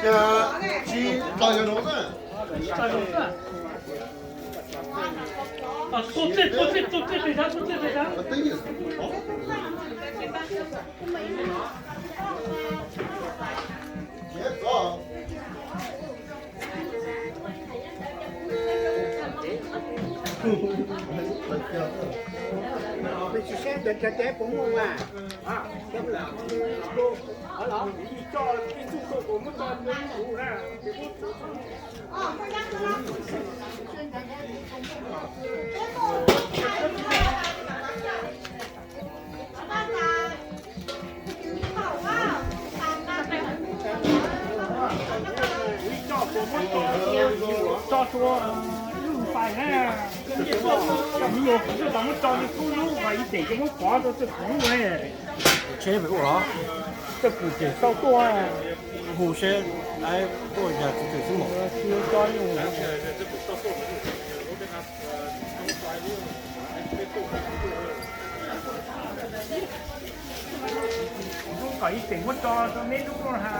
Ces tsis tau yog no na. Tuaj txij, tuaj txij, tuaj txij pem sab, tuaj txij pem sab. Peb tsis saib cov cov cov puas muaj mas. Tso rau lub fais na. Coj kuv lug, kuv twb tau muab tso li kub lub mas ib teg coj muab pov rau txawj kuv lub ne. Tsheb pem ua los? Txawj kuv tseem tau tuaj. Hu seb, tuaj yog txiv twm xwb mas. Tsis tso li. Kom ib teg muab tso rau neb lub no ha.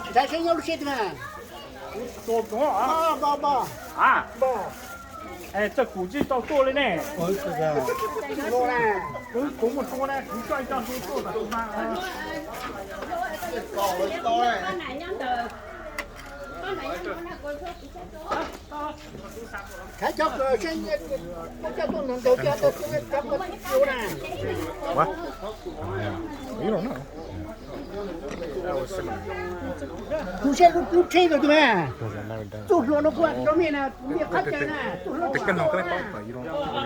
Ntshai seb nyob lub siab twg mas. Txawj kuv tsis tau tuaj li ne. Kuv muaj tua na, kuv coj ib co tua tuaj tam sim no. Khav cov kws seb muab coj tuaj ntawd cov kws tua na. Kuv saib lub tsheb ntawd tus mas txuj hlua no kuj rau mej na, mej qab cai na, txuj hlua no.